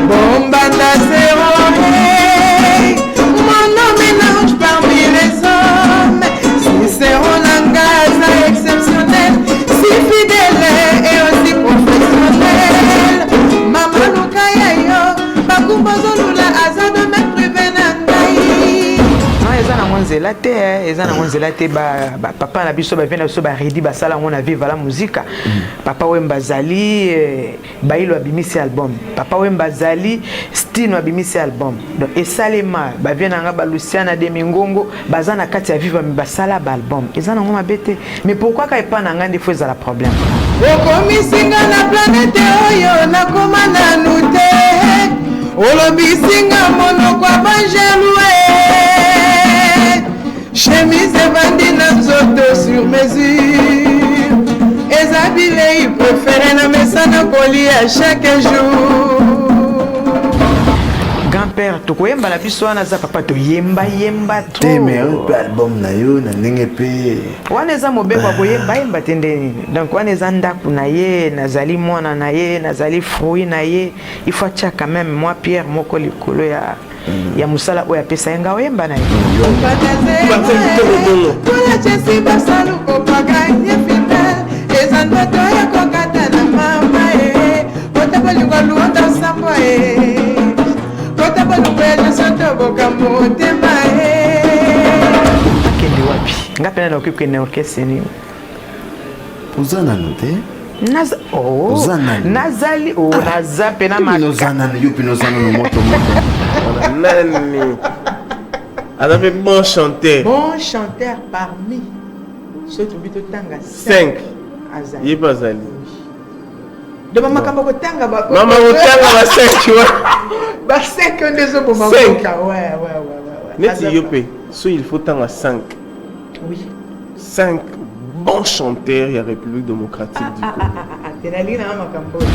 Bombanda zéro, hey. Mon homme est ange parmi les hommes. Cicéron na nga aza exceptionnel, si fidèle et aussi professionnel. Mama luka ya yo, bakumba ozolula aza domaine privé na ngai. Non, eza nango nzela te, eh, eza nango nzela te. Bapapa na biso, bavieux na biso, baredi basala yango na Viva la Musica. Papa Wemba azali, Bailo abimisi album, Papa Wemba azali, Stino abimisi album. Donc esalema. Bavieux na nga, baluciana de Mingongo, baza na kati ya Viva, me basala baalbum. Eza nango mabe te, mais pourquoi ka epa na ngai nde faut ezala problème? Okomisinga na planète oyo nakoma nanu te, olobisinga monoko ya banjelu, chemise evandi na nzoto sur mesure, eza bilei préféré na mesana kolia chaque jour. Grand-père, tokoyemba na biso wana aza papa, toyemba yemba. Te, mais oyo mpe album na yo na ndenge mpe. Wana eza mobeko ya koyemba yemba te nde nini? Donc wana eza ndako na ye, nazali mwana na ye, nazali fruit na ye. Il faut atia quand même mwa pierre moko likolo ya mosala oyo apesa ye. Nga oyemba na ye. Chesi basaluko gagner finale, eza ndoto ya kokata na mama ye. Kota bolingo luonda sambo ye, kota bolingo ya nyonso toboka motema ye. Akende wapi? Nga mpena nakoki kokende orchestre nini? Oza nanu te. Naza, oh, Oza nani? Nazali, oh, naza mpena. Yo oza nanu, yo mpena oza nanu moto moto. Nani aza mpe bon chanteur? Bon chanteur parmi soki tobi totanga. 5. Azali. Ye mpe azali. Do bamakambo kotanga. Mama, kotanga ba 5 wa. Ba 5 nde ezoboma. Cinq. Mboka, ouais. Neti yo mpe so il faut tanga 5. Oui. 5 bons chanteurs ya République démocratique du Congo. Te, nalingi nanga makambo oyo.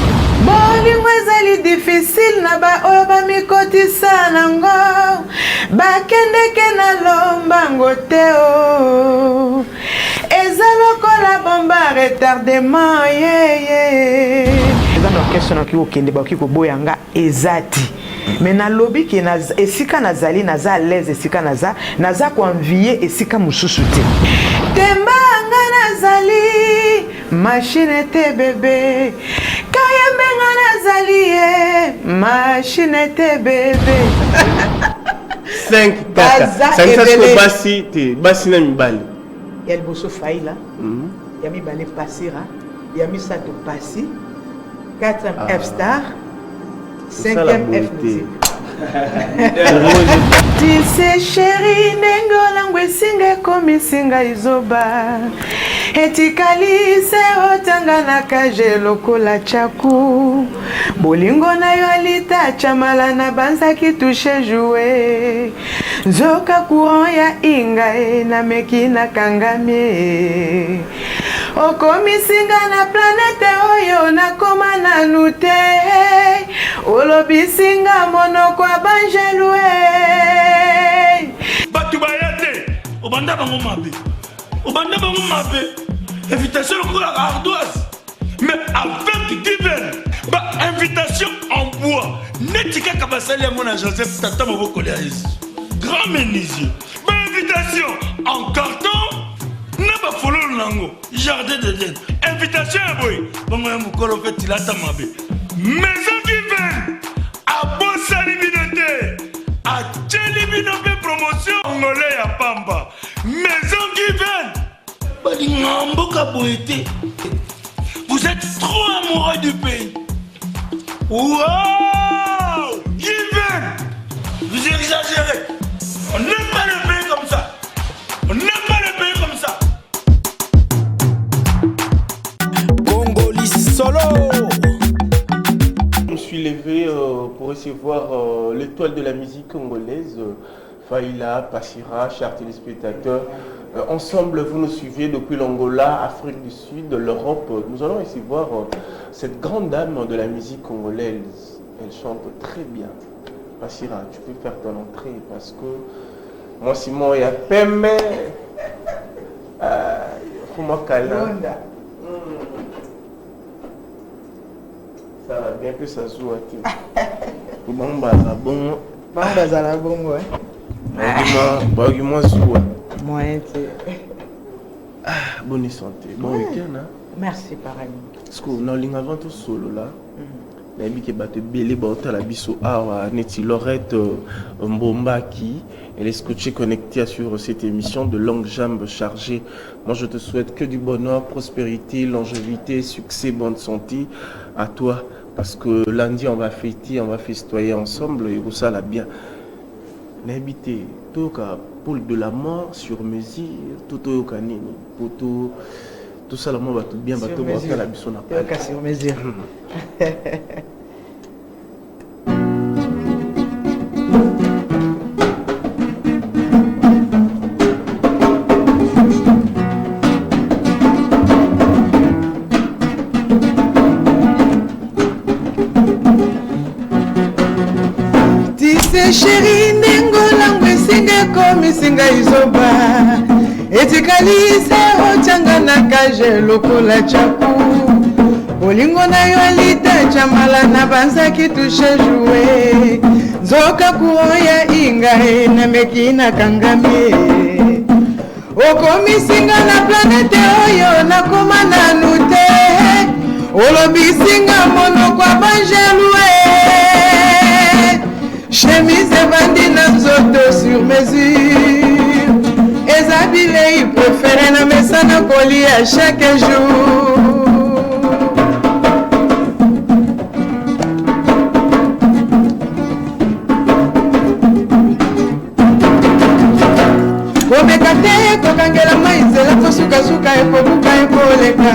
Bolingo ezali difficile na baoyo bamikotisa nango, bakendeke na lombango te. O eza lokola bombe à retardement yeye. Eza na orchestre nakoki kokende, bakoki koboya nga eza te. Mais nalobi ke esika nazali, naza à l'aise. Esika naza, naza koenvier esika mosusu te. Temba nga nazali machine te, bébé. Kayembe nga nazali ye machine te, bébé. 5 kaka. Baza Sangisa siko. ebele. Basi te, basi na mibali. Ya liboso Faila, ya mibale Pasira, ya misato Pasi, 4e F Star, 5e F Musique. Tise chéri, ndenge olango esinga ekomisinga izoba, etikali se otanga na cage lokola tchaku. Bolingo na yo alita chamala na banzaki touche joue, nzoka courant ya inga e nameki nakangami e. Okomisinga na planète oyo nakoma nanu te, olobisinga monoko ya banjelu e. Bato baya te, obanda bango mabe, obanda bango mabe. Invitation lokola ardoise, mais avec Given, bainvitation en bois neti kaka basali yango na Joseph, tata mobokoli ya Yesu, grand menuisier. Bainvitation en carton na bafololo nango, jardin d'Eden. Invitation ya boye bongo ya mokolo mpe tilata mabe. Maison Given abosani bino te, atieli bino mpe promotion ngole ya pamba. Maison Given balinga mboka boye te. Vous êtes trop amoureux du pays. Wow, Given, vous exagérez. On n'aime pas le pays comme ça, on n'aime pas le pays comme ça. Congoli solo. Je me suis levé pour recevoir l'étoile de la musique congolaise, Faïla Pachira, chers téléspectateurs. Ensemble, vous nous suivez depuis l'Angola, Afrique du Sud, l'Europe. Nous allons recevoir cette grande dame de la musique congolaise. Elle chante très bien. Pachira, tu peux faire ton entrée parce que moi, Simon, il y a Pembe. Faut moi câlin. Londa. Ça va bien que ça joue à tout. Bango bazala bongo. Bango bazala bongo eh. Bayoki mwa zuwa. Moyen te. Ah, bonne santé. Bon week-end. Hein? Merci pareillement. Parce que nalinga avant tosolola nayebi ke bato ebele baotala biso awa neti Lorette Mbombaki, elle est scotchée, connectée à suivre cette émission de longues jambes chargées. Moi je te souhaite que du bonheur, prospérité, longévité, succès, bonne santé à toi, parce que lundi on va fêter, on va festoyer ensemble et ça la bien. Nayebi te toyoka Paul de la mort sur mesure to toyoka nini po to tosala mwa bato bien, bato baotala biso na toyoka sur mesure. Tise chéri, ndenge olango esinga ekomisi ngai zoba, etikali se otyanga na cage lokola tyaku. Bolingo na yo Alita Tshamala, na banzaki touche joue, nzoka courant ya inga nameki nakangami. Okomisinga na planète oyo nakoma nanu te, olobisinga monoko ya banjelu, chemise evandi na nzoto sur mesure, eza bilei préféré na mesana kolia chaque jour. Komeka te kokangela mai nzela, tosukasuka ekobuka ekoleka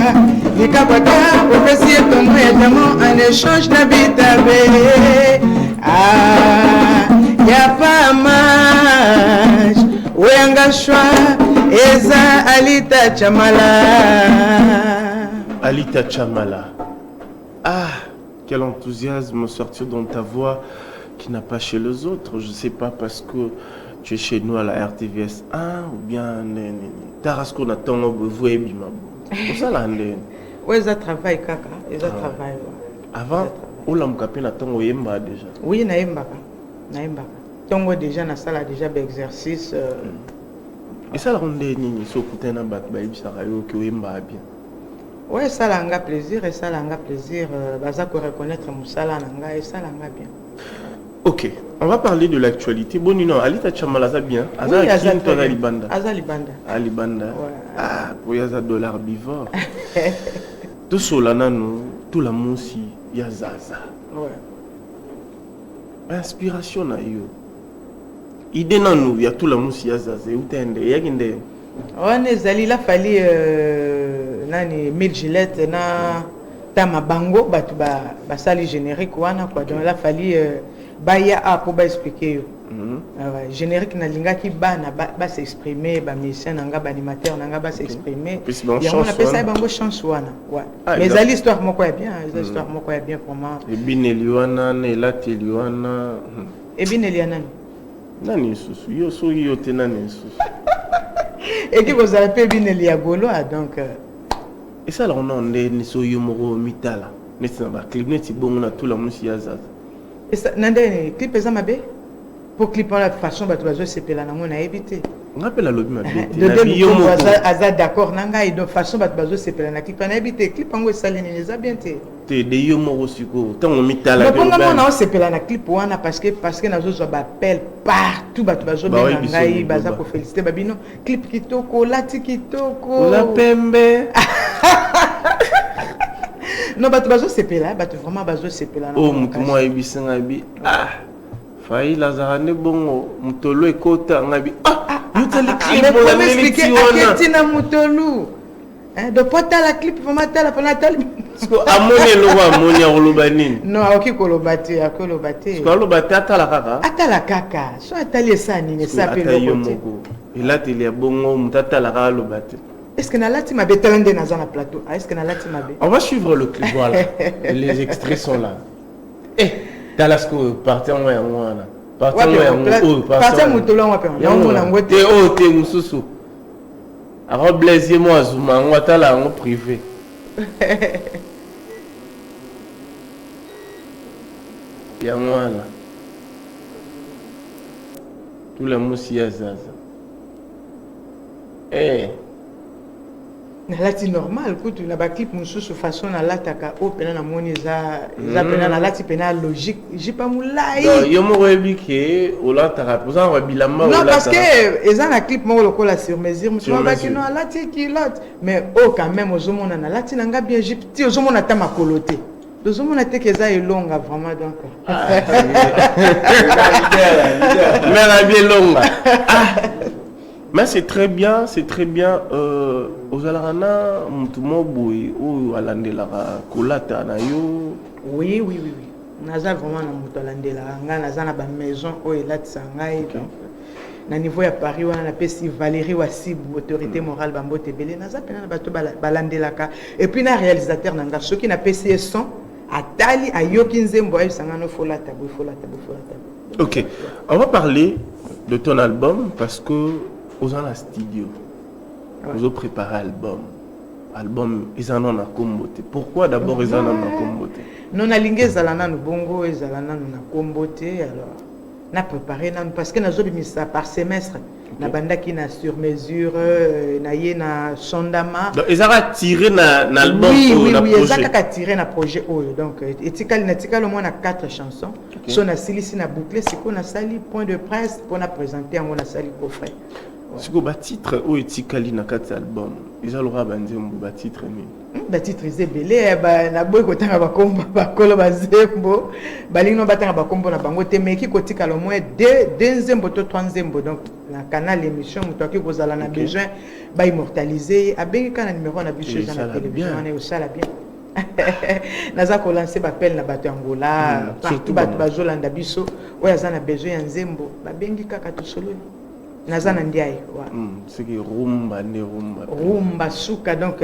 likabwata. Opesi etongo ya diamant en échange na bitabe. Ah, ya pas match, oyanga choix eza Alita Tshamala. Alita Tshamala. Ah, quel enthousiasme sortir dans ta voix qui n'a pas chez les autres. Je sais pas, parce que tu es chez nous à la RTVS 1 ou bien Tarasco na tongo bovo ebima. Osala nde. Oyo eza travail kaka, eza travail. Avant olamuka mpe na ntongo, oyemba déjà? Oui, nayembaka, nayembaka ntongo déjà, nasala déjà baexercice. Esalaka nde nini so okutani na bato bayebisaka yo ke oyembaka bien? Ouais, esala nga plaisir, esala nga plaisir. Baza koreconnaître mosala na ngai, esala nga bien. Ok, on va parler de l'actualité. Bon, non, Alita Tshamala aza bien. Aza Oui, aza Kin to très aza bien. libanda? Aza libanda. Ah, libanda. Ouais. Ah, oyo aza dollar bivor. Tosola nanu tula musi ya Zaza. Inspiration na yo. Idée nanu ya tula musi ya Zaza euta nde, eyaki nde? Wana ezali la fali nani, Mille Gillette na tama, bango bato basali générique wana quoi. Donc la fali baya a mpo baexpliquer yo. Ah ouais, générique nalingaki bana bas'exprimer, bamusicien na nga, baanimateur na nga bas'exprimer. Opesi bango yango chance napesaki wana. Bango chance wana, ouais. Ah, Mais ezali histoire moko ya bien, eza histoire moko ya bien vraiment. Ebineli wana na elateli wana. Ebineli ya nani? Nani lisusu? Yo, soki yo te, nani lisusu? Eki kozala mpe ebineli ya Gaulois, donc Esalaka nao nde so yo moko mitala neti na baclip neti bongo na tula musi ya Zaza? Na ndenge clip eza mabe po clip wana, façon bato bazosepela nango, nayebi te. Nga mpe nalobi mabe te. Dode Nabi yo Lukombo moko. aza d'accord na ngai, donc façon bato bazosepela na clip wana, nayebi te clip yango esali nini, eza bien te. Te de yo moko sikoyo ntango mitala. Mpo nga mona osepela na clip wana parce que nazozwa baappel partout, bato bazobenga Baoyebi ngai, biso baza liboba. koféliciter babino, clip kitoko, olati kitoko. Oza pembe. Non, bato bazosepela, bato vraiment bazosepela na Oyo bango motu makasi. moko ayebisi ngai bi: "Ah, Faila azalaka nde bongo, motolo ekota." Ngai bi: "Ah, yo tali clip Mais comment olandeli expliquer ti wana." Aketi na motolu. Hein, donc po tala clip vraiment, tala mpona tali. Parce que amoni eloko, amoni, akoloba nini? Non, akoki koloba te, akoki koloba te. Parce que aloba te, atala kaka. Atala kaka, so atali esa nini, esa mpe Ata yo eloko te. moko elateli ya bongo, moto atalaka aloba te. Est ce que nalati mabe? Tala nde naza na plateau. Ah, est ce que nalati mabe? On va suivre le clip, voilà. Les extraits sont là. Eh, tala ce que parti yango, yango wana. Parti yango, yango oyo. Parti ya motolo yango mpe naomona yango te. Te. Oyo te, mosusu. Ako Blaise ye mo azuma yango, atala yango privé. Yango wana. Tula musi ya zaza. Eh. Nalati normal kutu na baclip mosusu, façon nalataka oyo mpena namoni eza mpena nalati mpena logique, jupe ya molai. Donc, yo moko oyebi ke olataka, oza na babilamba. Non, parce que eza na clip moko lokola sur mesure, mosu Sur babaki mesure. No, alati culotte, mais oyo quand même ozomona nalati na nga bien jupe, ti ozomona ata makolo te, tozomona te ke eza elonga vraiment, donc. Mère abi elonga. Ah, mais c'est très bien, c'est très bien. Ozalaka na motu moko boye oyo alandelaka kolata na yo? Oui, naza vraiment na moto alandelaka ngai, naza na bamaison oyo elatisa ngai. Donc na niveau ya Paris wana, napesi Valérie Wasibu, autorité morale, bambote ebele. Naza mpena na bato balandelaka, et puis na réalisateur na nga, soki napesi ye son, atali, ayoki nzembo, ayebisa nga: no, folata boye, folata boye, folata boye. Ok, on va parler de ton album parce que oza na studio, ozo préparer album. Album eza nano na kombo te. Pourquoi d'abord eza nano na kombo te? Non, nalingi ezala nanu bongo, ezala nanu na kombo te. Alors na préparé nanu parce que nazobimisa par semestre. Nabandaki na sur mesure, na ye na Sondama. Donc ezaka tiré na album Oui. oyo Oui. na Oui, eza projet. kaka tiré na projet oyo. Donc etikali, natikali omoi na 4 chansons. So nasilisi na boucle, sikoyo nasali point de presse mpona présenter yango, nasali coffret. Sikoyo batitre oyo etikali na kati ya album eza lokola banzembo, batitre nini? Batitre eza ebele. Naboyi kotanga bakombo, bakolo bazembo balingi no batanga bakombo na bango te, mais eki kotikala au moins deux nzembo to trois nzembo. Donc na canal émission, moto akoki kozala na besoin baimmortalise ye, abengi kaka na numéro na biso eza na Esala télévision bien. wana, osala bien. Naza kolancer baappel na bato ya Angola, partout, surtout bato bango. Bazolanda biso, oyo aza na besoin ya nzembo, babengi kaka, tosololi. Naza na ndiaye wa. Soki rumba nde rumba. Rumba suka, donc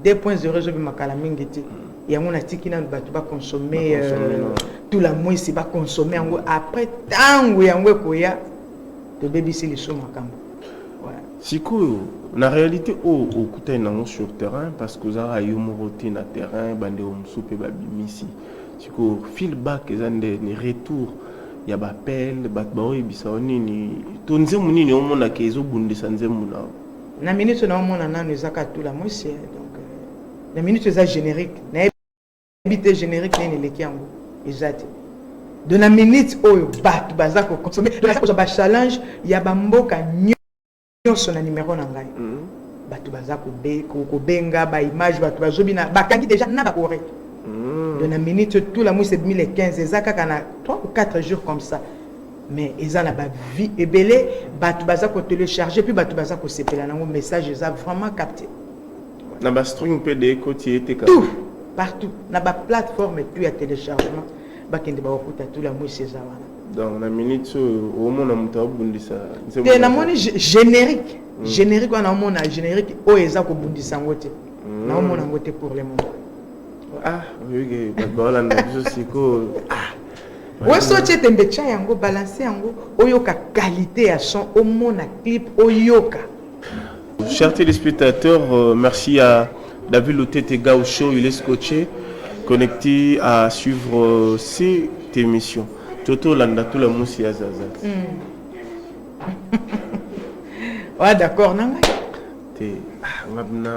2.0 ezobima kala mingi te. Yango natiki nanu bato baconsommer. Baconsommer, non. Tula mwisi, baconsommer yango, après ntango yango ekoya, tobebisi liso makambo. Ouais. Sikoyo na réalité oyo okutani nango sur terrain, parce que ozalaka yo moko te na terrain, bandeko mosusu mpe babimisi, sikoyo feedback eza nde ni retour ya baappel, bato baoyebisa yo nini to nzembo nini omonaka ezobundisa nzembo na yo? Na minute oyo naomona nanu eza kaka Tula mwisi, donc na minute eza générique, nayebi te générique nini eleki yango, eza te. Donc na minute oyo bato baza koconsommer, baza kozwa bachallenge ya bamboka nyonso na numero na ngai. Bato baza kobenga, baimage, bato bazobina, bakangi déjà na bakore. Donc na minute oyo Tula mwisi ebimi le 15, eza kaka na 3 ou 4 jours comme ça, mais eza na bavie ebele, bato baza kotélécharger, puis bato baza kosepela nango, message eza vraiment capté. Na bastring mpe de ekoti ete kaka? Tout, partout, na baplateforme tout ya téléchargement, bakende bakokuta Tula mwisi eza wana. Donc na minute oyo omona moto abundisa nzembo Te. na Namoni générique, générique wana, naomona générique oyo eza kobundisa yango te, naomona yango te pour le moment. Ah, oyoki bato baolanda biso sikoyo, ah. Oyo so otie tembe, tia yango, balance yango, oyoka qualité ya son, omona clip, oyoka. Chers téléspectateurs, merci à David Lutete Gaucho, il est scotché, connecté à suivre cette émission. Toto Landa, tout le monde ya Zaza. Ouais, d'accord na ngai. Te, ah, ngabna.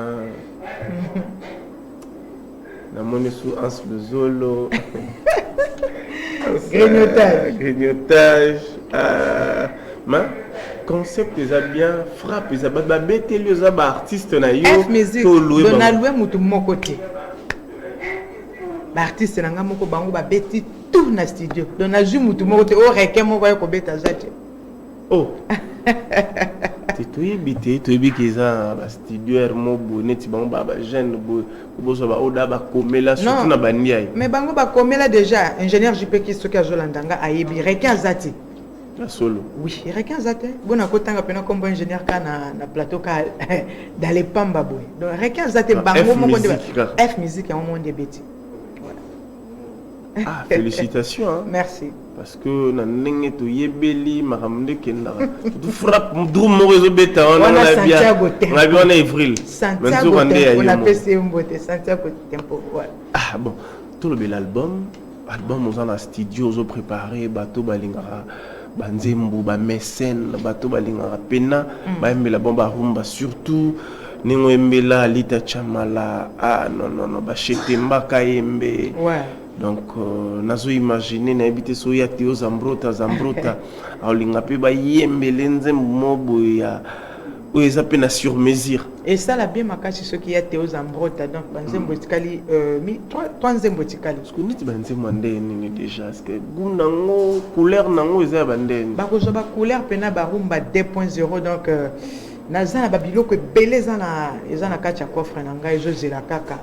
Namoni su Hans Luzolo. Grignotage. Grignotage. Ah, ma concept eza bien, frappe eza bato babeteli, eza baartiste na yo? F Music. To loué Donc bango? Nalouer motu moko te, baartiste na ngai moko, bango babeti tout na studio. Donc nazwi motu moko te oyo requin moko aye kobeta, aza te. Oh, te, toyebi te, toyebi ke eza bastudio aire mo boye neti bango ba bajeune boye, bozwa baoyo da bakomela surtout na bandiai. Mais bango bakomela déjà. Ingénieur JP ki, soki azolanda nga, ayebi requin aza te. Ya solo? Oui, requin aza te. Bona kotanga mpena kombo ingénieur ka na plateau ka dans pamba boye. Donc requin aza te. Ah, Bango F moko nde Music kaka. F Music yango moko nde ebeti. Ah, félicitations, hein. Merci. Parce que na ndenge toyebeli makambo nde ekendaka, surtout frappe drum moko ezobeta wana. Wana wana bia- Santiago Tempo. Ngabi wana Avril. Santiago nzoka nde ya Tempo. yo moko. Napesi ye mbote, Santiago Tempo, ouais. Ah bon, tolobela album. Album, oza na studio, ozoprépare, bato balingaka. Banzembo, bamécène, bato balingaka pena bayembela bon barumba, surtout ndenge oyembela Alita Chamala. Ah non, non, non, Bashetemba Kayembe. Donc nazo imagine, nayebi te so oya te, o Zambrota, Zambrota aolinga mpe bayembele nzembo mo boye ya oyo eza mpe na sur mesure. Esala bien makasi soki ya Teo Zambrota. Donc banzembo etikali trois nzembo etikali. Parce que neti banzembo ya ndenge nini déjà? Est ce que goût nango, couleur nango eza ya bandenge? Bakozwa bacouleur mpena barumba 2.0. Donc naza na babiloko ebele, eza na kati ya coffre na ngai, ezozela kaka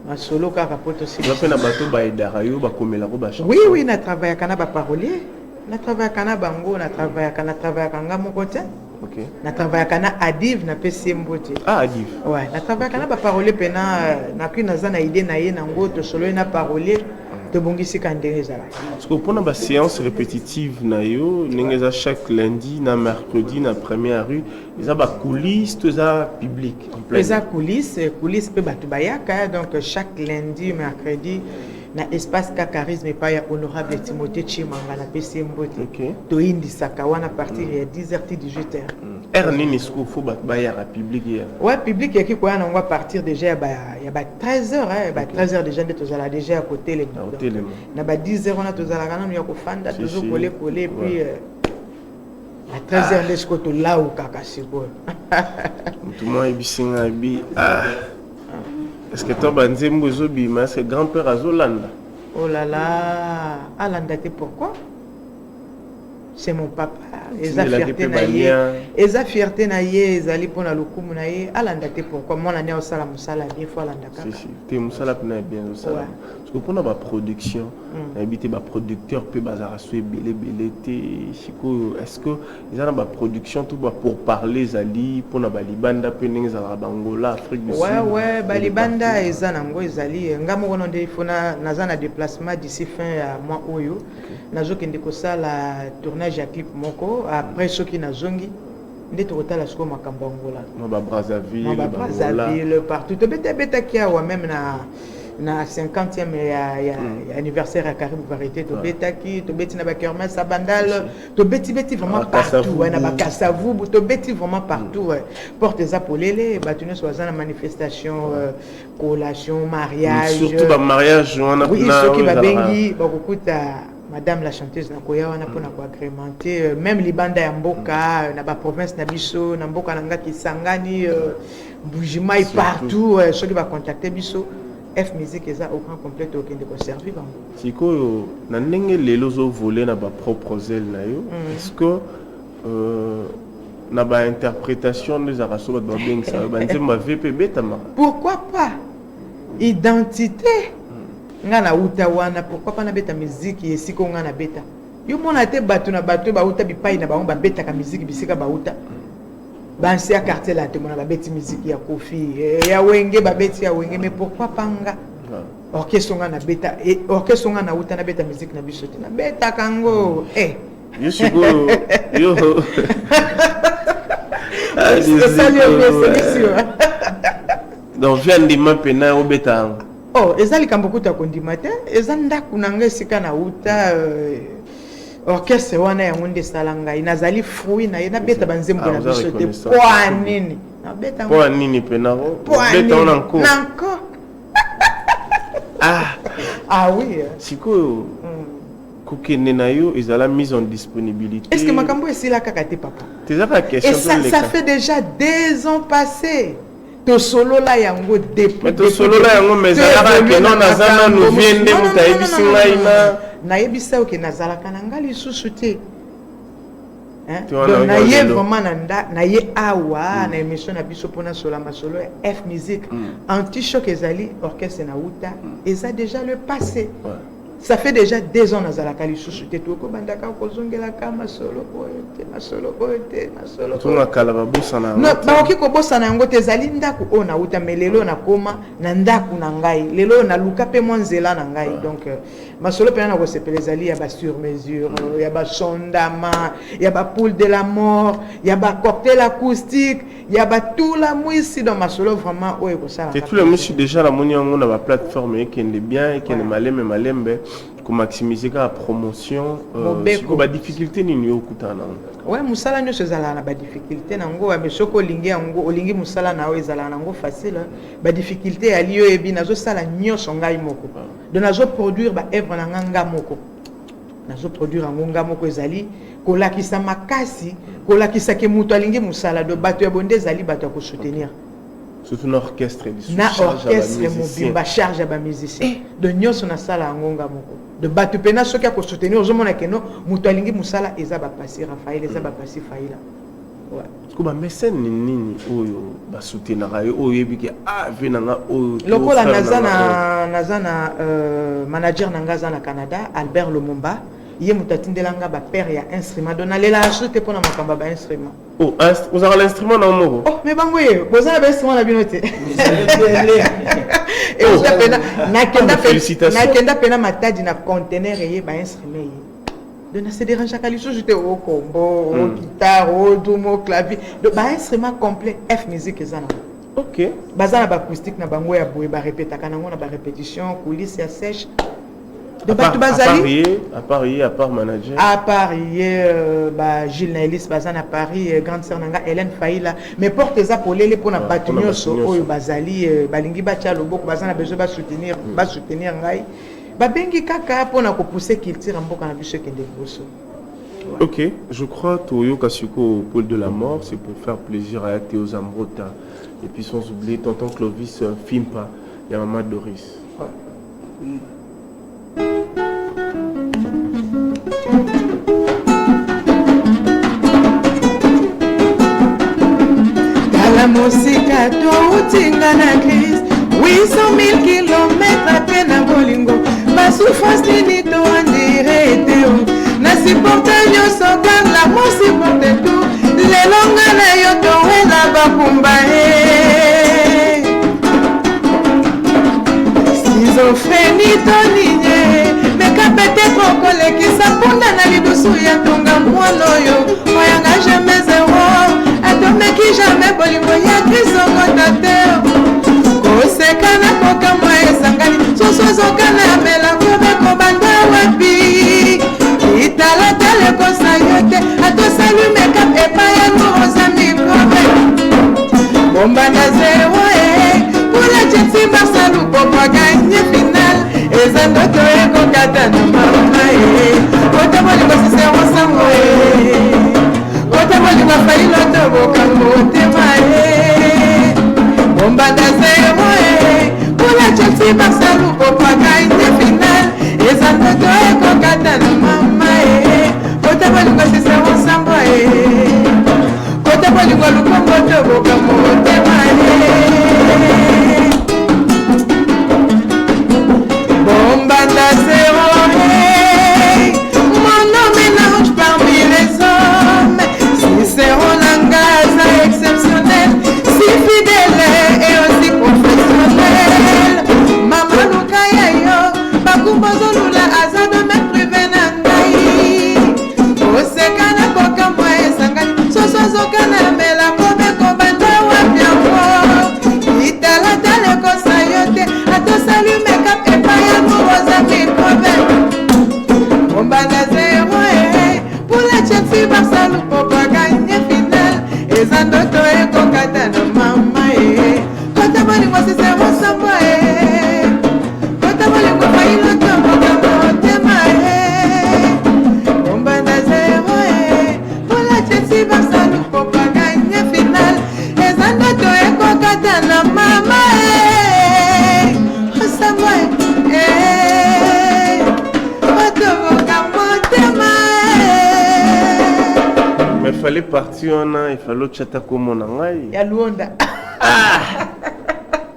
masolo kaka po eza mpe na bato bayedaka yo, bakomelako bachanson? Oui, natravaillaka na baparolier, natravaillaka na bango, natravaillaka nga moko te. Natravaillaka na Adive, napesi ye mbote. Ah, Adive. Ouais, natravaillaka na baparolier mpena. Nakui naza na idée na ye nango, tosololi na parolier, tobongisi ka ndenge ezalaka. Parce que mpona baséance répétitive na yo, ndenge eza chaque lundi na mercredi na première rue, eza bacoulisse to eza public en plein? Eza coulisse, coulisse mpe bato bayaka. Donc chaque lundi, mercredi, na espace ka charisme epai ya honorable Timothée Chimanga, napesi ye mbote. Toyindisaka wana partir ya 10 h ti 18 h. Heure nini sikoyo fo bato bayaka, public ya? Ouais, public yaki koya nango à partir déjà ya ba 13 heures, hein, ba 13 heures déjà nde tozala déjà ya kotelema. Ya Donc, kotelema. Na ba 10 heures wana tozalaka nanu ya kofanda. Si, si. Tozokole kole, puis à 13 heures nde sikoyo tolaukaka sikoyo. Motu moko ayebisi ngai bi: "Ah, est ce que to banzembo ezobima, est ce que grand père azolanda?" Oh là là, alanda te pourquoi? C'est mon papa, eza Tindelaki fierté mpe na ye. balien. Eza fierté na ye, ezali mpona lokumu na ye. Alanda te pourquoi? Mwana ne osala mosala bien, fo alanda Si, kaka. Si, te, mosala mpena ya bien ezosala. Parce que mpona baproduction, nayebi te, baproducteur mpe bazalaka so ebele ebele te sikoyo. Est ce que eza na baproduction to pour parler ezali mpona balibanda mpe, ndenge ezalaka bangola, Afrique du Sud? Ouais, balibanda eza nango, ezali nga moko no nde fo naza na déplacement d'ici fin ya mois oyo. Nazokende kosala tournage ya clip moko. Après soki nazongi nde tokotala sikoyo makambo ya Ngola. Mwa babrazzaville? Mwa babrazzaville, partout. Tobetaki awa même na 50e ya anniversaire ya Karibu Variété. Tobetaki, tobeti na bakermesse ya Bandal, tobeti-beti vraiment partout, ouais, na bakasavubu tobeti vraiment partout. Ouais. Porte eza polele, bato nyonso baza na manifestation, collation, mariage. Surtout bamariage wana. Oui, soki babengi, bakokuta madame la chanteuse nakoya wana mpona koagrémenter. Même libanda ya mboka, na baprovince na biso, na mboka na nga Kisangani, Mbujimai, partout, soki bacontacte biso, F Musique eza au grand complet, okende koservi bango. Sikoyo na ndenge lelo ozovole na bapropres ailes na yo, est ce que na bainterprétation nde ezalaka so bato babengisa yo, banzembo ave mpe ebetamaka? Pourquoi pas? Identité nga nauta wana, pourquoi pas nabeta miziki esika oyo nga nabeta? Yo mona te, bato na bato bauta bipai na bango babetaka miziki bisika bauta. Bansi ya quartier la temona babeti miziki ya Kofi, ya Wenge, babeti ya Wenge. Mais pourquoi pas nga, orchestre nga nabeta, orchestre nga nauta, nabeta miziki na biso te? Nabetaka yango, eh. Yo sikoyo yo Esali yo eselisi. Donc vi andima mpena obeta yango? Oh, eza likambo kuta ya kondima te. Eza ndako na ngai, esika nauta, orchestre wana yango nde esala ngai, nazali fruit na ye. Nabeta banzembo na Ah, oza biso te? reconnaissant. Po nini nabeta? Mpo ya nini mpena Po obeta ngo na nko? Na nko. Ah. Ah oui. Sikoyo kokende na yo ezala mise en disponibilité? Est ce que makambo esila kaka te, papa? Te, eza kaka question. Et ça fait déjà 2 ans passé, tosolola yango depuis. Mais tosolola yango, mais ezalaka ke non, naza nanu vie nde moto ayebisi ngai na Nayebisa oke nazalaka na ngai lisusu te. Hein? Te wana Donc naye lelo. vraiment na nda naye awa na émission na biso mpona sola masolo ya F Musique Anti-Choc. Ezali orchestre na uta, eza déjà le passé. Ça fait déjà 2 ans nazalaka lisusu te. Tokobandaka kozongelaka masolo oyo te, masolo oyo te, masolo oyo. Tonga kala babosana yango No, te. Bakoki kobosana yango te. Ezali ndako oyo nauta, me lelo nakóma na ndako na ngai, lelo oyo naluka mpe mwa nzela na ngai. Donc masolo mpena na kosepela ezali ya basur mesure, ya basondama, ya bapoule de la mort, ya bacocktail acoustique, ya batula mwisi. Donc masolo vraiment oyo ekosala. Te, tula mwisi déjà namoni yango na baplateforme, ekende bien, ekende malembe malembe. Komaximiser kaka promotion. Mobeko. Sikoyo badifficulté nini yo okutana nango? Ouais, mosala nyonso ezalaka na badifficulté nango, mais soki olingi yango, olingi mosala na yo, ezalaka nango facile. Badifficulté yali, yo oyebi, nazosala nyonso ngai moko. Donc nazoproduire baœuvre na nga nga moko, nazoproduire yango nga moko. Ezali kolakisa makasi, kolakisa ke moto alingi mosala. Donc bato ya bonde ezali bato ya kosoutenir. Surtout na orchestre lisusu. Na charge ya orchestre bamusicien. Mobimba, charge ya bamusicien. Donc nyonso nasala yango nga moko. Donc bato mpena soki akosoutenir, ozomona keno moto alingi mosala, eza bapasi Raphaël, eza bapasi Faila, ouais. Sikoyo bamécène nini oyo basoutenaka yo, oyo oyebi ke ah, vie na nga oyo to Lokola frère naza na nga oyo. Na naza na manager na nga aza na Canada, Albert Lomomba. Ye moto atindela nga bapaire ya instrument. Donc nalelaka so te mpona makambo ya bainstrument. Oh, ozalaka na instrument na yo moko? Oh, mais bango ye boza na bainstrument na bino te. Euta pena nakenda Ah, félicitations. Nakenda pena Matadi na conteneur eye bainstrument ye. Donc nase dérangeaka lisusu te, o kombo, o guitare, o drum, o clavier. Donc bainstrument complet F Musique eza nango. Baza na baacoustique na bango ya boye, barepetaka nango na barépétition, coulisse ya sèche. Donc bato bazali. À part ye, à part manager? À part ye, ba Gilles na Elis baza na Paris, grande sœur na nga Hélène Faila. Mais porte eza polele mpona Ah, bato mpona bato nyonso nyonso. oyo bazali balingi batia loboko, baza na besoin basoutenir, basoutenir ngai, babengi kaka mpona kopousse culture ya mboka na biso ekende liboso. Ok, je crois toyoka sikoyo Paul de la mort, c'est pour faire plaisir à Théo Zambrota et puis sans oublier tonton Clovis Fimpa et maman Doris. Tala mosika toutinga na crise, 800 000 kilomètre, mpe na bolingo basouffrance nini toandire te o. Na supporte nyonso car l'amour supporte tout. Lelo nga na yo towela bakumba e schizophrénie to nini. Meka peut-être okolekisa mpunda na lidusu ya ntonga. Mwana oyo oyanga jamais zero, atomeki jamais bolingo ya krisokota te. Koseka na kokamwa esangani, susu ezokana mela kobe kobanda wapi. Italatala ekosa yo te, atosali makeup epai ya oza microbe. Bombanda zero e mpona Chelsea, Barça, Lupopo gagner final, eza ndoto ekokata na mama e. Kota bolingo Cicero sango e, kota bolingo Failo toboka motema e. Bombanda zero e mpona Chelsea, Barça, Lupopo gagner final, eza ndoto ekokata na mama e. Kota bolingo Cicero sango e, kota bolingo Lukombo toboka motema e. Bombanda zéro, hey, mon nom mélange parmi les hommes. Cicero na nga aza exceptionnel, si fidèle et aussi professionnel. Mama luka ya yo, bakumba ozolula, aza domaine privé na ngai. Koseka na kokamwa esangani, soso azokana mela kobe kobanda wapi yango. Italatala ekosa yo te, atosali makeup epai ya oza microbe. Bombanda zero e mpona Chelsea, Barça, Lupopo gagner final, eza ndoto ekokata na mama e. Kota bolingo Cicero sambo e, kota bolingo Failo toboka motema e. Bombanda zero e mpona Chelsea, Barça, Lupopo gagner final, eza ndoto ekokata na mama e. Osambo e, otoboka motema e. Mais fallait partir wana, il fallait otyata komona ngai. Ya Luonda.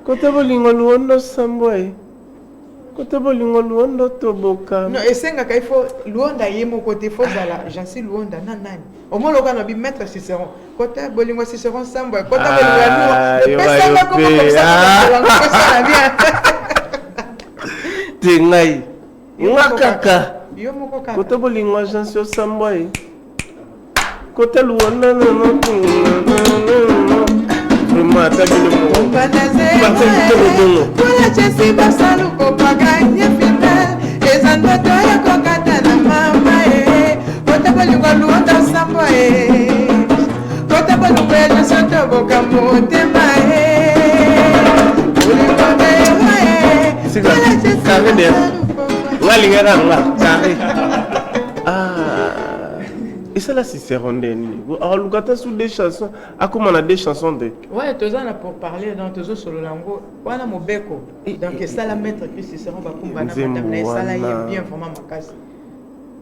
Kota bolingo Luondo sambo e, kota bolingo Luondo toboka. Non, esengaka il faut Luonda ye moko te, faut zala Jansi Luonda na nani omoloka na bi maître Cicéron. Kota bolingo Cicéron sambo, kota bolingo ya Ah, Luo yo epesanga ba yo koma pe. komisa. Ah. Bien. Te, ngai nga kaka. Yo moko kaka. Kota bolingo agence osambo e, kota Luonda vraiment, ata bino moko. Bombanda Partir kitoko bongo. zero mpona Chelsea, Barça, Lupopo gagner final. Eza ndoto ya kokata na mama e. Kota bolingo luonda sambo e. Kota bolingo ya nyonso toboka motema e. Bolingo bema e. Sika, carré de nga alingaka nga carré. Ah, esala Cicéron nde nini? Aluka ata su deux chansons, akóma na deux chansons te. Ouais, toza na pour parler, donc tozosolola yango wana mobeko. Donc esala maître Chris Cicéron bakumba na Nzembo madame na esala ye wana. bien vraiment makasi.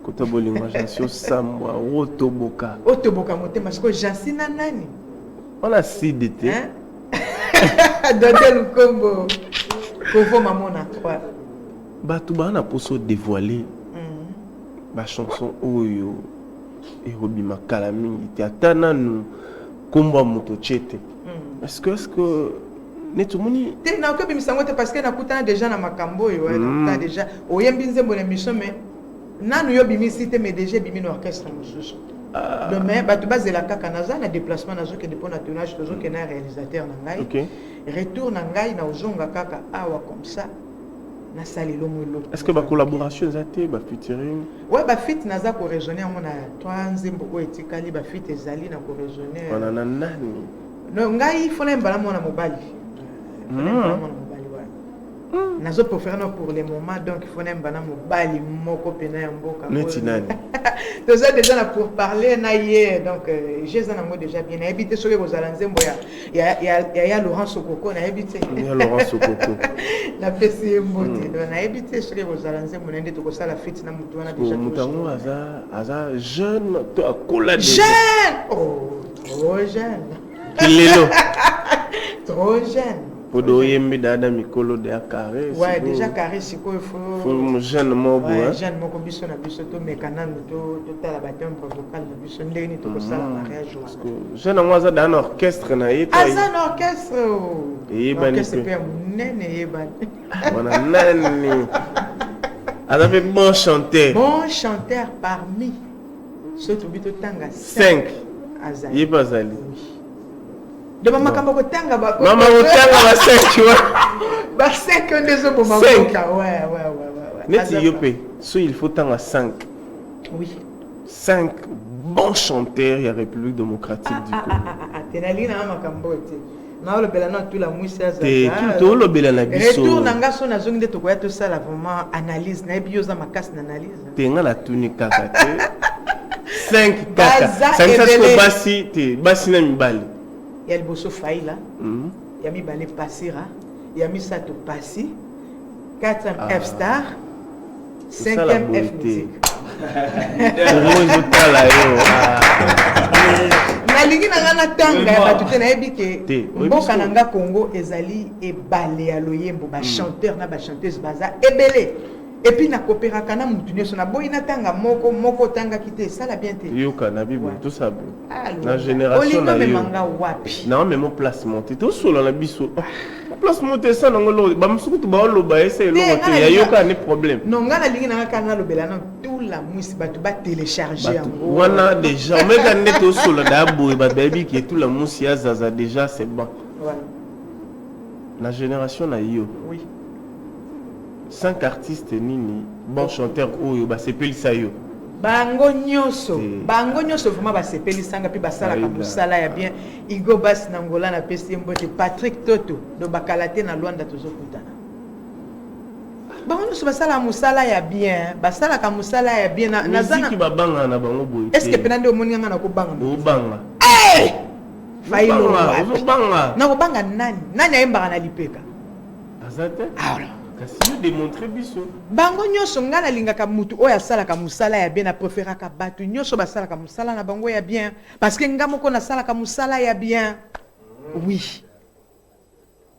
Kota bolingo Jansi osambwa otoboka. Otoboka motema sikoyo Jansi na nani? Wana side te. Hein? Dode Lukombo. Kovo Mamona 3. Bato baa na mposa odévoile bachanson oyo ekobima kala mingi te, ata nanu nkombo ya moto tie te. Est-ce que neti omoni? Te, nakoki obimisa yango te parce que nakutana déjà na makambo oyo. Nakutana déjà, oyembi nzembo na émission, mais nanu yo obimisi te, mais déjà ebimi na orchestre mosusu. Donc mais bato bazela kaka, naza na déplacement, nazokende mpo na tournage, tozokende na réalisateur na ngai. Retour na ngai, na ozonga kaka awa comme ça nasala elongo eloko. Est ce que bacollaboration eza te, bafeaturing? Ouais, bafeat naza koraisonne yango na trois nzembo oyo etikali. Bafeat ezali na koraisonne. Wana na nani? No, ngai fona yembala mwana mobali. Fona yembala mwana mobali wana nazo préféré no pour le moment. Donc fona yemba na mobali moko pena ya mboka Neti oyo. nani? Toza déjà na pour parler na ye, donc je eza nango déjà bien. Nayebi te soki ekozala nzembo ya Laurent Sokoko, nayebi te. Ya Laurent Sokoko. Napesi ye mbote. Donc nayebi te soki ekozala nzembo na ye nde tokosala feat na motu wana déjà. Moto yango aza jeune to akola déjà? Jeune, oh, trop jeune. Kilelo. Trop jeune. Po de oyembi dada mikolo de ya carré. Ouais, déjà carré sikoyo. Fo fo jeune moko boye. Ouais, jeune moko, biso na biso tomeka nanu, totala batimbre vocal na biso ndenge nini tokosala mariage wana. Jeune yango aza daa na orchestre na ye to Aza na orchestre o. Eyebani Orchestre mpe. mpe ya monene, eyebani. Wana nani? Aza mpe bon chanteur? Bon chanteur, parmi so tobi totanga 5. Azali. Ye mpe azali. De bamakambo kotanga Mama kotanga ba 5 wa. Ba 5 nde ezoboma Cinq. mboka. Ouais. Neti Aza yo mpe so il faut tanga 5. Oui. 5 bons chanteurs ya République démocratique du Congo. Ah, te, nalingi nanga makambo oyo te, naolobela na tula mwisi. Te, toolobela na biso. Retour na nga, so nazongi nde tokoya tosala vraiment analyse. Nayebi yo oza makasi na analyse. Te, nga natuni kaka te 5 kaka. Baza Sangisa siko. ebele. Basi te, basi na mibali. Ya liboso Faila, ya mibale Pasira, ya misato Pasi, 4e Ah. F Star, Tosala 5e boye F te. Musique. Kongo ezotala yo. Nalingi na nga natanga ya bato te, nayebi ke Te, oyebi mboka siko- na nga Congo ezali ebale ya loyembo, bachanteur na bachanteuse baza ebele, et puis nakopéraka na mutu nyonso. Naboyi natanga moko moko, otangaki te, esala bien te. Yoka na bible, tosala boye. Ah, Na génération na olingi yo omemanga wapi? Na omema placement te, tosola na biso placement te, esa nango eloko bamosuku to baoloba esa eloko te ya yoka ne problème. Non, nga nalingi nanga kaka nalobela na tula mwisi, bato batélécharge yango. Wana déjà omeka nde tosola daya boye, bato bayebi ke tula musi ya zaza déjà, c'est bon. Voilà. Na génération na yo, 5 artistes nini bon chanteur oyo basepelisa yo? Bango nyonso. Te. Bango nyonso vraiment basepelisanga mpe basalaka Aïda. mosala ya bien. Igo Bas na Ngola, napesi ye mbote. Patrick Toto do bakala te na Lwanda, tozokutana. Bango nyonso basalaka mosala ya bien, basalaka mosala ya bien. Naza Miziki babangaka na bango boye. Est ce que mpena nde omoni nga nakobanga? Obanga. Failo wapi? Ozobanga. Nakobanga nani? Nani ayembaka na lipeka? Aza te. Alors. Kasi yo démontre biso. Bango nyonso, ngai nalingaka mutu oyo asalaka mosala ya bien. Napréféraka bato nyonso basalaka mosala na bango ya bien, parce que nga moko nasalaka mosala ya bien, oui.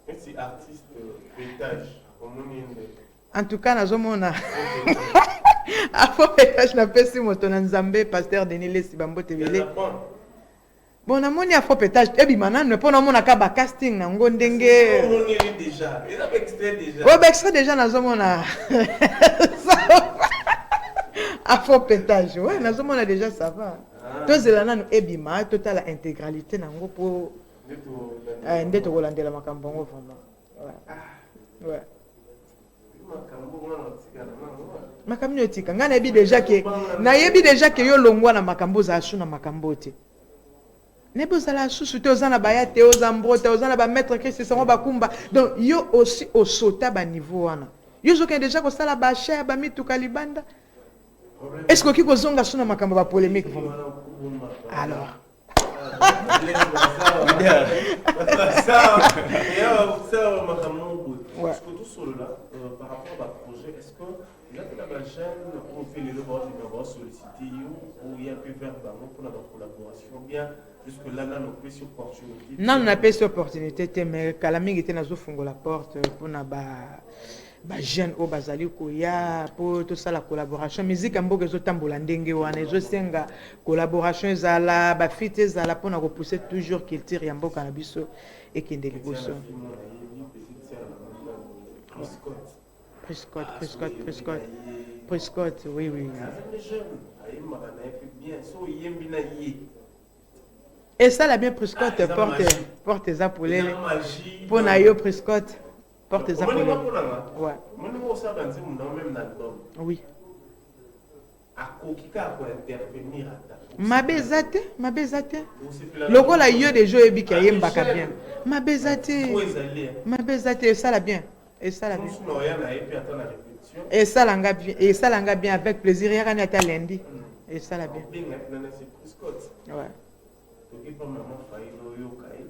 Neti artiste pétage omoni nde? En tout cas nazomona afo pétage, napesi moto na Nzambe, pasteur Denis Lesi, bambote ebele. Bon, namoni afro pétage ebima nanu mpo namonaka bacasting nango ndenge. Omoneli déjà, eza baextrait déjà. Oyo baextrait déjà, nazomona afro pétage, ouais, nazomona déjà, ça va. Tozela nanu ebima, totala intégralité nango mpo nde tokolandela makambo yango vraiment, ouais. Makambo wana otikala nango. Makambo nini otika? Ngai nayebi deja ke nayebi deja ke yo longwa na makambo, ozala su na makambo te. Nayebi ozala susu te, oza na baya te, oza mbrota, oza na bamaître Christ sango bakumba. Donc yo aussi osota baniveau wana, yo ozokende deja kosala baachat ya bamituka libanda. Est ce que okoki kozonga su na makambo ya bapolémique vraiment? Alors Ouais. Par rapport à projet, est-ce que là tu as jeune oyo mpe lelo baolinga baosollicite yo, oya mpe vers bango mpona bacollaboration, bien jusque là nano opesi opportunité? Nano napesi opportunité te, mais kala mingi te nazofungola porte mpona ba bajeune oyo bazali koya mpo tosala collaboration. Musique ya mboka ezotambola ndenge wana, ezosenga collaboration, ezala bafeat, ezala mpona kopousse toujours culture ya mboka na biso ekende liboso. Prescott, Prescott, Prescott, Prescott, oui. Ayembaka na ye mpe bien, so oyembi na ye. Esala bien. Prescott, porte, porte eza polele mpo na yo. Prescott, porte eza polele, ouais. Moninga osala nzembo na même na album. Oui. Akoki kaka kointervenir ata. Mabe eza te, mabe eza te. Lokola yo deja oyebiki ayembaka bien, mabe eza te, mabe eza te. Esala bien, esala bien. Mosusu na oya na ye mpe ata na répétition. Esalanga bien, esalanga bien, avec plaisir. Yaka ni ata lundi, esala bien. Obenga nana, c'est Prescott. Ouais. Toki mpa mama Failo, oyoka ye,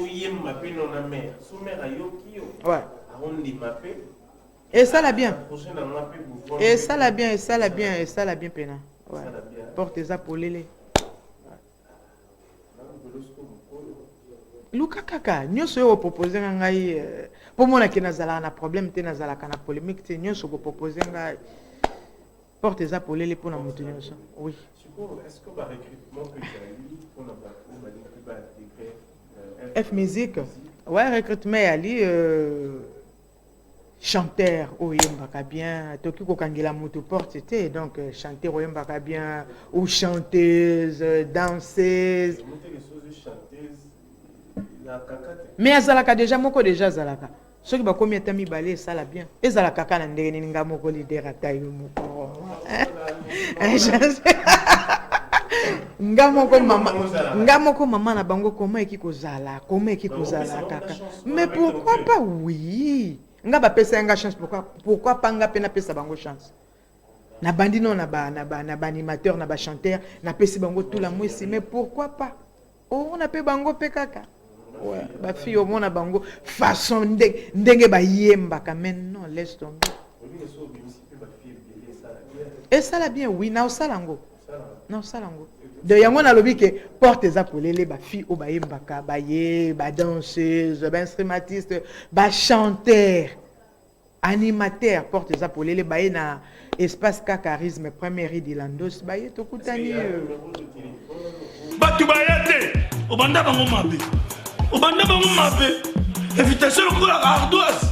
oyemba mpe no na mare, so mare ayoki yo, aondima mpe. Esala bien. Projet na nga mpe bouvoir. Esala bien, esala bien, esala bien mpena, ouais. Esala bien. Porte eza polele. Luka kaka nyonso oyo opropose nga ngai, mpo monake nazalaka na problème te, nazalaka na polémique te. Nyonso kopropose ngai, porte eza polele mpona moto nyonso, oui. Sikoyo, est ce que barecrutement mpe ezali mpona bato oyo balingi mpe baintégrer? F Musique, ouais, recrutement eyali. Chanteur oyo oyembaka bien, toki kokangela moto porte te. Donc chanteur oyembaka bien ou chanteuse, danseuse. Moteke sozi chanteuse na kaka te. Mais azalaka déjà moko, déjà azalaka. Soki bakomi ata mibale, esala bien. Ezala kaka na ndenge nini, nga moko leader, ata yo moko, nga moko mama, nga moko mama na bango, koma eki kozala, koma eki kozala kaka. Mais pourquoi pas? Oui, nga bapesa nga chance, pourquoi pas nga mpe napesa bango chance? Nabandi no na baanimateur, na bachanteur, napesi bango tula mwisi. Mais pourquoi pas omona mpe bango mpe kaka? Ouais, bafille, omona bango façon ndenge bayembaka, mais non, laisse tomber. Olingi so obimisi mpe bafille ebele, esala bien. Esala bien, oui. Na osala yango, na osala yango. Donc yango nalobi ke porte eza polele. Bafille oyo bayembaka baye, badanseuse, bainstrumentiste, bachanteur, animateur, porte eza polele. Baye na espace ka charisme, première rue de Landos. Baye, tokutani. Bato baya te, obanda bango mabe, obanda bango mabe. Invitation lokola ardoise,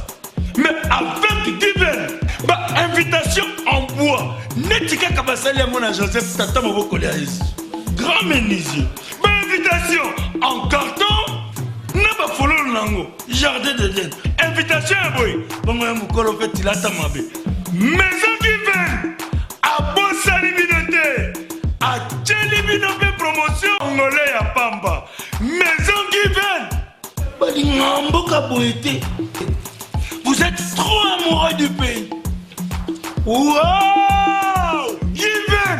mais avec given bainvitation en bois, neti kaka basali yango na Joseph, tata mobokoli ya Yesu, grand menuisier. Bainvitation en carton na bafololo nango, jardin d'Eden. Invitation ya boye bongo ya mokolo mpe tilata mabe. Maison Given abosani bino te, atieli bino mpe promotion ngole ya pamba. Maison Given balinga mboka boye te. Vous êtes trop amoureux du pays. Wow, Given,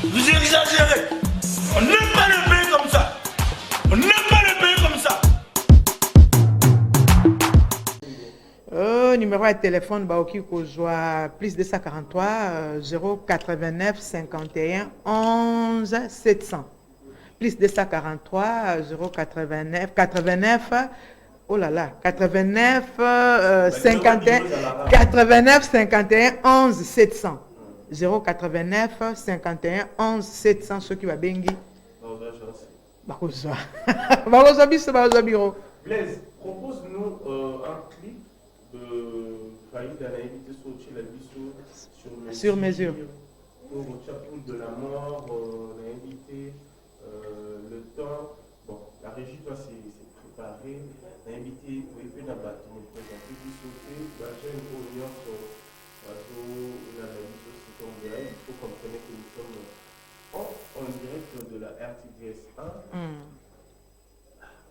vous exagérez. On n'aime pas le pays comme ça, on n'aime pas le pays comme ça. Numéro ya téléphone baoki kozwa: plus 243 089 51 11 700, plus 243 089 89, oh là là, 89 51, 89 51 11 700, 089 51 11 700. Soki babengi, bakozwa biso, bakozwa bureau. Blaise, propose-nous un clip de Faïda Naïvité Sochi la biso sur mesure. Sur mesure. Pour Chapoule de la mort, Naïvité, le temps. Bon, la régie doit s'est préparée. Naïvité, oui, puis na bato nous présenter biso te, ba jeune oyo nyonso. Bazolanda biso sikoyo, il faut comprendre que nous sommes en direct de la RTVS 1.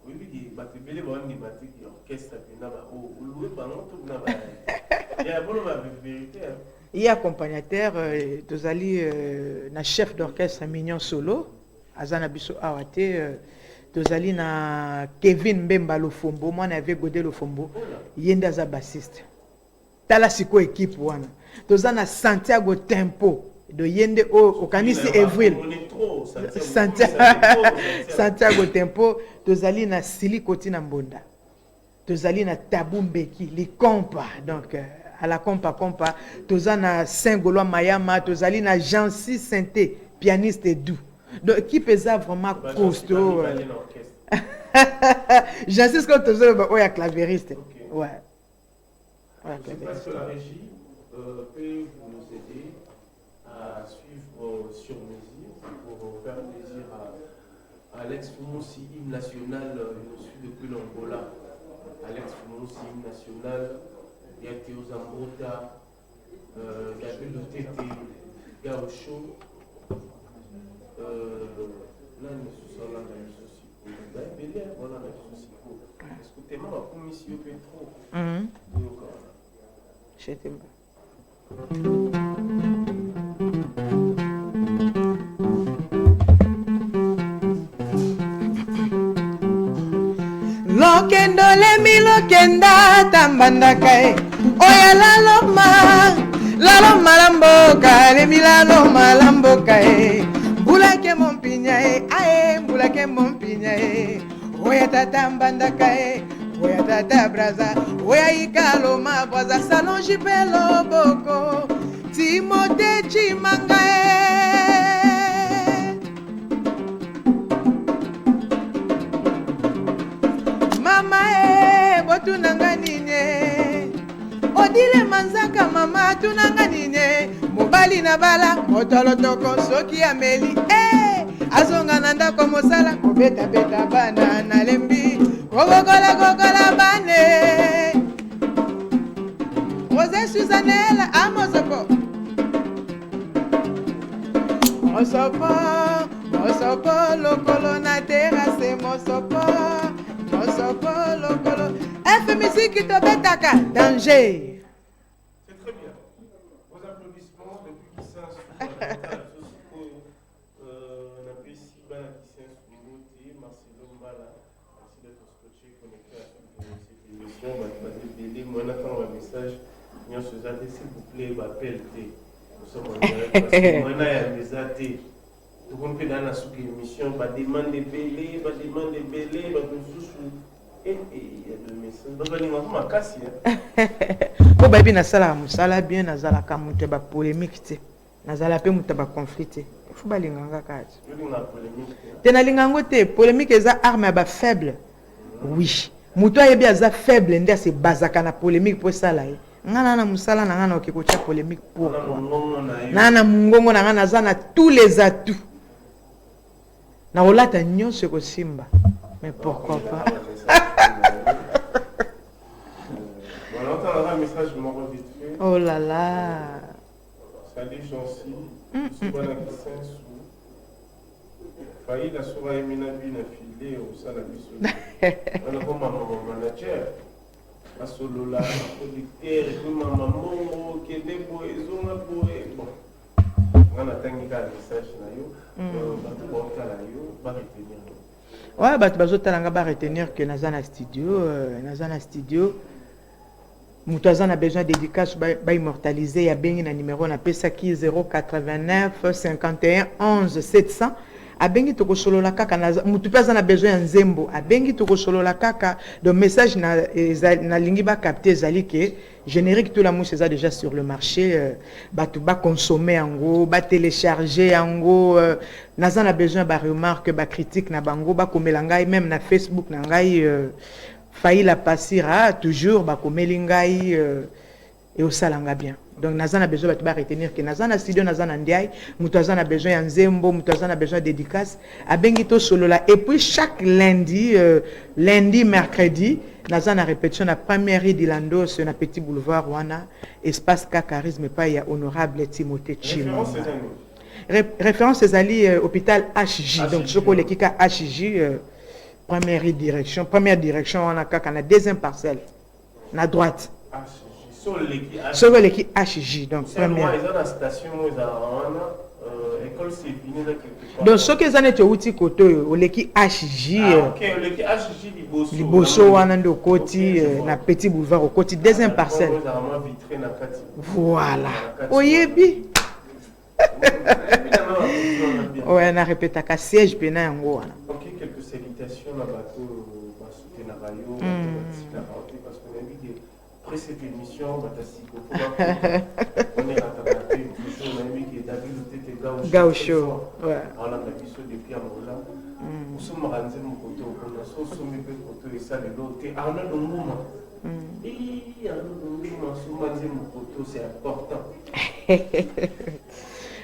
Oyebi ke bato ebele baondima te ke orchestre mpena oloue bango to mpena ya boloba vérité. Ye accompagnateur. Tozali na chef d'orchestre Mignon Solo, aza na biso awa te. Tozali na Kevin Mbemba Lofombo, mwana ya Gode Lofombo, ye nde aza bassiste. Tala sikoyo équipe wana. Toza na Santiago Tempo do, ye nde oyo okanisi Evril Santiago Tempo. Tozali na Silikoti na Mbonda, tozali na Tabu Mbeki Likompa, donc à la kompa kompa. Toza na Saint Gaulois Mayama, tozali na Jancy Sainté, pianiste doux. Donc équipe eza vraiment costaud. Jancy sikoyo tozoloba oyo ya clavériste, ouais. Ouais, je sais pas si la régie peut vous aider à suivre sur mesure pour faire plaisir à Alex Fumosi, hymne national, il nous suit depuis l'Angola. Alex Fumosi, hymne national, il y a Théo Zambrota, David Lotete, Gaucho, nani mosusu alanda biso sikoyo? Baebele balanda biso sikoyo parce que tema bakumisi yo mpe trop. Oyoka wana. Chetemba. Lokendo lemi lokenda tambandaka e oya laloma laloma la mboka lemi laloma la mboka e mbulake mompinya e ae mbulake mompinya e oya tata mbandaka e oya tata braza oya ikaloma braza salon jipe loboko Timote Chimanga e. Mama e, botunanga nini? Odile Manzaka, mama atunanga nini? Mobali na bala motolotoko soki ameli e azonga na ndako mosala kobetabeta bana, nalembi kokokola kokola bane. Rose Suzanela Amosopo mosopo mosopo lokolo na terrasse mosopo mosopo lokolo f misiki tobetaka danger. C'est très bien. Vos applaudissements depuis Kisenso. Napesi bana Kisenso mbote. Marcelo Mbala, merci d'être scotché, connecté à cette émission. Bato baza ebele, mwana ntango bamessage nyonso eza te. S'il vous plaît, baappel te, nous sommes en direct parce que mwana ya eza te. Tokomi mpe daa na suki émission, bademande ebele, bademande ebele, bato mosusu ya de message, bato balingaka makasi. Mpo bayebi nasalaka mosala bien, nazalaka moto ya bapolémique te, nazala mpe moto ya baconflit te. Fo balinganga kaka te. Olinga polémique te? Nalinga yango te. Polémique eza arme ya bafaible. Oui, moto ayebi aza faible nde ase bazaka na polémique mpo esala ye. Nga na mosala na nga na oke kotia polémique, pourquoi? Naa na mongongo na nga, naza na tous les atouts, na kolata nyonso ekosimba, mais pourquoi pas? Voilà, on a un message moko vite fait. Oh là là. Salut Jancy, biso bana Kisensu. Faila soka yemi na bino file osala biso. Wana ko mama manager. Basolola producteur et puis mama mbongo kende boye ezonga boye. Bon. Nga natangi kaka message na yo. Bato baotala yo ba retenir. Ouais, bato bazotala nga ba retenir que naza na studio, naza na studio. Moto aza na besoin dédicace baimmortalise, ba abengi na numéro napesaki, 089 51 11 700. Abengi, tokosolola kaka. Motu mpe aza na besoin ya nzembo, abengi, tokosolola kaka. Donc message nalingi bacapte ezali ke générique Tout la Mousse eza déjà sur le marché, bato baconsommer yango, batélécharge yango. Naza na besoin baremarque, bacritique na bango, bakomela ngai même na Facebook na ngai, Faila Pasira toujours, bakomeli ngai, eosalanga bien. Donc naza na besoin bato baretenir ke naza na studio, naza na Ndiaye. Moto aza na besoin ya nzembo, moto aza na besoin ya dédicace, abengi, tosolola. Et puis chaque lundi, lundi, mercredi, naza na répétition na première rue Dilandos, na Petit Boulevard wana, espace ka charisme, epai ya honorable Timothée Chimanga. Référence ezali hôpital HJ. Donc soki oleki ka HJ, première direction, première direction wana kaka na deuxième parcelle na droite, soki oleki HJ, donc première. Donc soki eza neti outi kote oyo, oleki HJ liboso wana nde okoti na Petit Boulevard, okoti deuxième parcelle. Voilà, oyebi oyo na répétaka, siège mpena yango wana. Ok, quelques salutations na bato basoutenaka yo, bato batikaka te, parce que nayebi ke après cette émission batasiko po on est rattrapé toujours. Nayebi ke David Otete Gaucho aolanda biso depuis Angola. Osomaka nzembo koto okona so osombi mpe koto esalelo te. Arnaud Nguma, Arnaud Nguma, osomba nzembo koto, c'est important.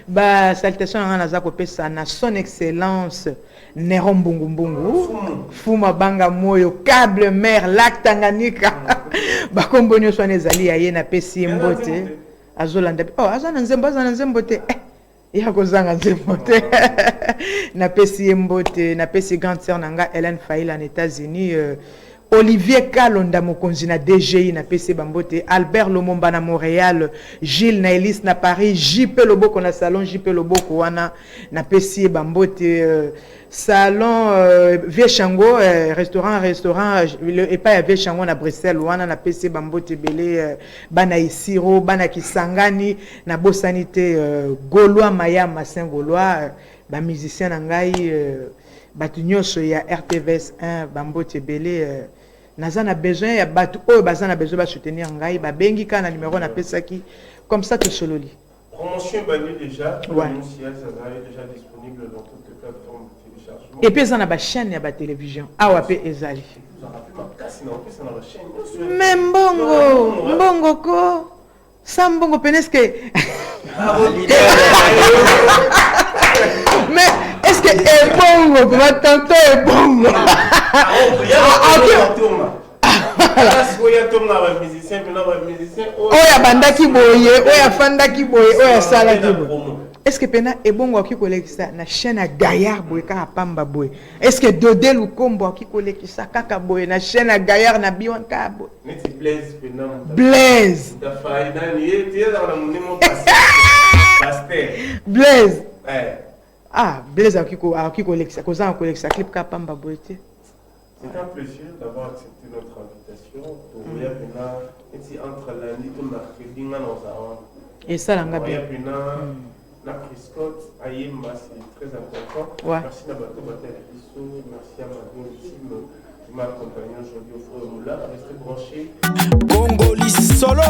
Basalutation na ngai naza kopesa na Son Excellence Nero Mbungumbungu, Fuma Banga Moyo, Cable Mer, Lac Tanganyika, bakombo nyonso wana ezali ya ye. Napesi ye mbote, azolanda. Oh, aza na nzembo, aza na nzembo te, eh, ya kozanga nzembo te. Napesi ye mbote. Napesi grande sœur na nga Hélène Faila na États-Unis, Olivier Kalonda, mokonzi na DGI, napesi bambote. Albert Lomomba na Montréal, Gilles na Elise na Paris, JP Loboko na salon JP Loboko wana, napesi ye bambote. Salon Vieux Chango, restaurant epai ya Vieux Chango na Bruxelles wana, napesi ye bambote ebele. Bana Isiro, bana Kisangani, nabosani te. Gaulois Mayama, Saint Gaulois, bamusicien na ngai, bato nyonso ya RTVS 1, bambote ebele. Naza na besoin ya bato oyo baza na besoin basoutenir ngai, babengi kaka na numéro napesaki, comme ça tosololi. Promotion ebandi déjà. Sias azali déjà disponible dans toutes les plateformes de téléchargement. Et puis eza na bachaîne ya batélévision awa mpe ezali. Mais mbongo, mbongo ko sa mbongo pene, est-ce que, mais est-ce que ebongo vraiment, tantôt ebongo? Oyo abandaki boye, oyo afandaki boye, oyo asalaki boye, est ce que mpena ebongo akoki kolekisa na chaîne ya Gaillard boye kaka pamba boye? Est ce que Dode Lukombo akoki kolekisa kaka boye na chaîne ya Gaillard na biwan kaka boye? Blaise, Blaise, ah, Blaise akoki kolekisa, kozanga kolekisa clip kaka pamba boye te. C'est un plaisir d'avoir accepté notre invitation. Toya pena neti entre lundi to mercredi nga na ozala. Esalanga bien. Pena na Prescott ayemba, c'est très important. Merci na bato batali biso, merci à Mado Team qui m'a accompagné aujourd'hui au Frère Moula. Restez branchés. Congoli solo.